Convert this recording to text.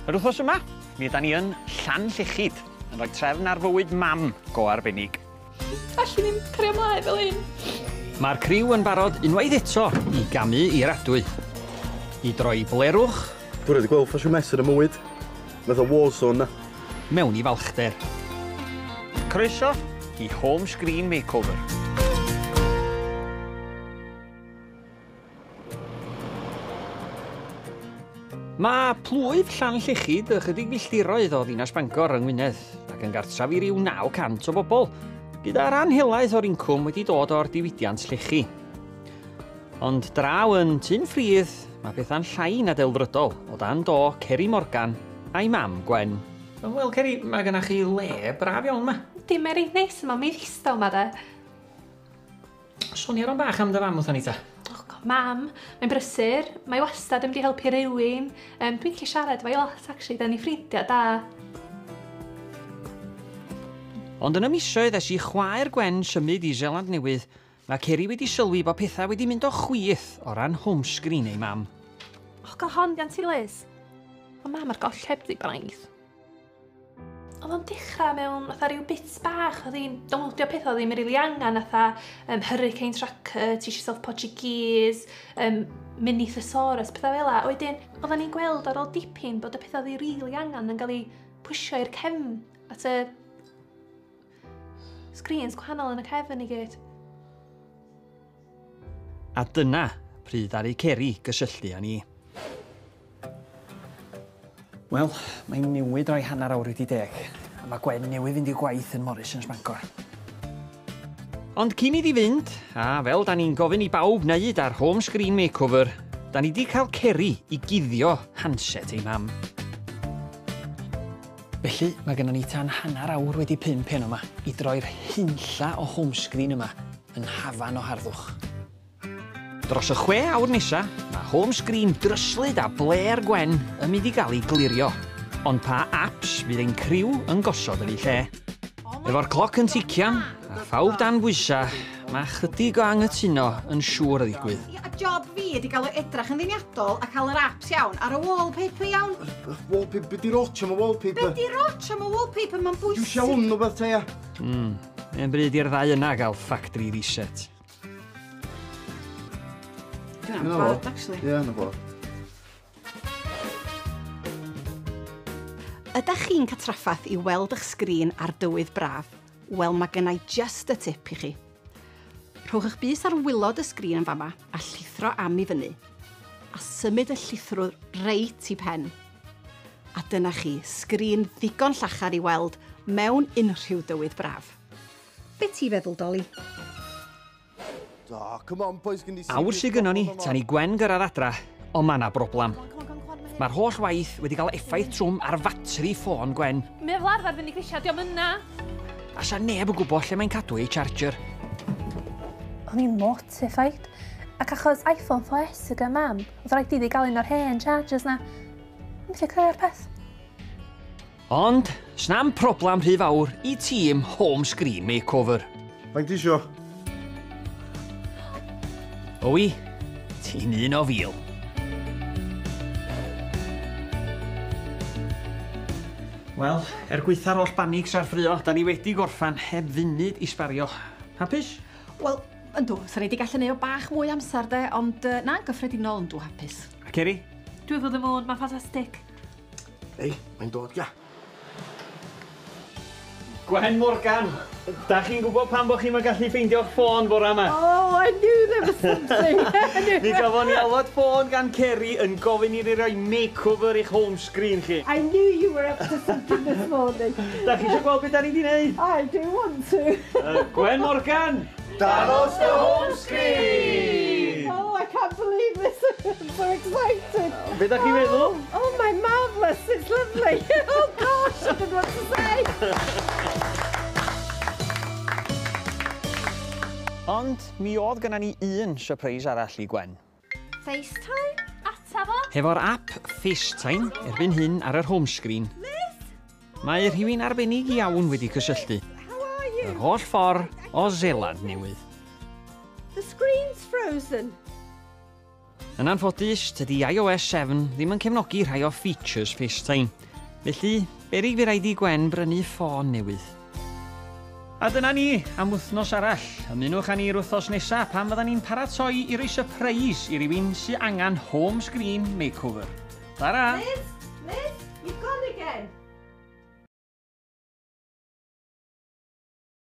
Yr wythnos yma, mi ydan ni yn Llanllechid, yn rhoi trefn ar fywyd mam go arbennig. Allwn ni'm cario mlaen fel hyn. Mae'r criw yn barod unwaith eto i gamu i'r adwy. I droi blerwch. Dwi wedi gweld ffasiwn mess yn y mywyd. Fatha war zone na. Mewn i falchder. Croeso i Home Screen Makeover. Mae plwyf Llanllechid ychydig filltiroedd o ddinas Bangor yng Ngwynedd ac yn gartref i ryw 900 o bobl, gyda rhan helaeth o'r incwm wedi dod o'r diwydiant llechi. Ond draw yn Tyn Ffridd, mae pethau'n llai na delfrydol o dan do Ceri Morgan a'i mam Gwen. Wel, Ceri, mae gennych chi le braf iawn yma. Dim er reit neis yma, mi ddistaw yma de. Sonia ron bach am dy fam wrthon ni ta. Oh god, mam, mae'n brysur, mae wastad yn mynd i helpu rhywun. Dwi'n gallu siarad efo'i lot, actually, da ni ffrindiau da. Ond yn y misoedd ers i chwaer Gwen symud i Seland Newydd, mae Ceri wedi sylwi bod pethau wedi mynd o chwith o ran homescreen ei mam. Oh god, hon di Aunty Liz. Mae mam ar goll hebddi braidd. Oedd o'n dechrau mewn fatha rhyw bits bach, oedd hi'n downloadio pethau oedd ddim yn rili angen, fatha Hurricane Tracker, Teach Yourself Portuguese, Mini Thesaurus, pethau fel 'a. Wedyn, oedden ni'n gweld ar ôl dipyn bod y pethau oedd hi rili angen yn cael eu pwysio i'r cefn at y screens gwahanol yn y cefn i gyd. A dyna pryd ddaru Ceri gysylltu â ni. Wel, mae'n newid roi 10:30, a mae Gwen newydd fynd i'w gwaith yn Morrisons Bangor. Ond cyn iddi fynd, a fel da ni'n gofyn i bawb wneud ar Home Screen Makeover, da ni di cael Ceri i guddio handset ei mam. Felly, mae gennym ni tan 5:30 heno yma i droi'r hunlla o home screen yma yn hafan o harddwch. Dros y 6 awr nesa, mae home screen dryslyd a blêr Gwen yn mynd i gael ei glirio. Ond pa apps fydd ein criw yn gosod yn ei lle? Efo'r cloc yn tician a phawb dan bwysa, mae chydig o anghytuno yn siŵr o ddigwydd. A job fi ydi gael o edrach yn ddeniadol a cael yr apps iawn ar y wallpaper iawn. Wallpaper, be di'r ots am y wallpaper? Be di'r ots am y wallpaper, mae'n bwysig. Dwi eisiau hwn o beth te, ia. Mae'n bryd i'r ddau yna gael factory reset. Dwi'n bad, actually. Ie, na fo. Ydach chi'n cael traffath i weld eich sgrin ar dywydd braf? Wel, mae gennai just y tip i chi. Rhowch eich bys ar waelod y sgrin yn fama a llithro am i fyny. A symud y llithrwr reit i pen. A dyna chi, sgrin ddigon llachar i weld mewn unrhyw dywydd braf. Be ti feddwl, Dolly? Awr sydd gynnon ni tan i Gwen gyrraedd adra, ond mae yna broblem. Mae'r holl waith wedi cael effaith trwm ar fatri ffôn Gwen. Mae fel arfer fynd i grisiau, dio'm yna. A sa neb yn gwybod lle mae'n cadw ei charger. O'n i'n mortified. Ac achos iPhone 4S y gan mam, oedd rhaid iddi gael un o'r hen chargers na. Yn methu creu'r peth. Ond, snam problem rhy fawr i tîm Home Screen Makeover. Faint ti isio? Owi, ti'n un o fil. Wel, er gwaetha'r holl banics a'r ffrio, da ni wedi gorffan heb funud i sbario. Hapus? Wel, yndw, sa'n ni wedi gallu neud o bach mwy amser de, ond na, yn gyffredinol yndw hapus. A Ceri? Dwi over the moon, mae'n ffantastig. Ei, mae'n dod, ia. Gwen Morgan, da chi'n gwybod pam bod chi'n gallu ffeindio'ch ffôn bore yma? Oh, I knew there was something. Mi gafon ni alwad ffôn gan Ceri yn gofyn i ni roi makeover i'ch home screen chi. I knew you were up to something this morning. Da chi eisiau gweld beth da ni wedi gwneud? I do want to. Gwen Morgan! Danos the home screen! Oh, I can't believe this. I'm so excited. Be da chi'n meddwl? Oh, my marvellous. It's lovely. Oh, gosh, I don't know what to say. Ond mi oedd gynna ni un surprise arall i Gwen. FaceTime? Ata fo! Hefo'r app FaceTime erbyn hyn ar yr home screen, mae rhywun arbennig iawn wedi cysylltu. Yr holl ffordd o Seland Newydd. The screen's frozen. Yn anffodus, tydi iOS 7 ddim yn cefnogi rhai o features FaceTime. Felly, berig fi raid i Gwen brynu ffôn newydd. A dyna ni am wythnos arall. Ymunwch â ni'r wythnos nesaf pan fyddan ni'n paratoi i roi surprise i rywun sy'n angen home screen makeover. Tara! Liz, Liz, you've gone again.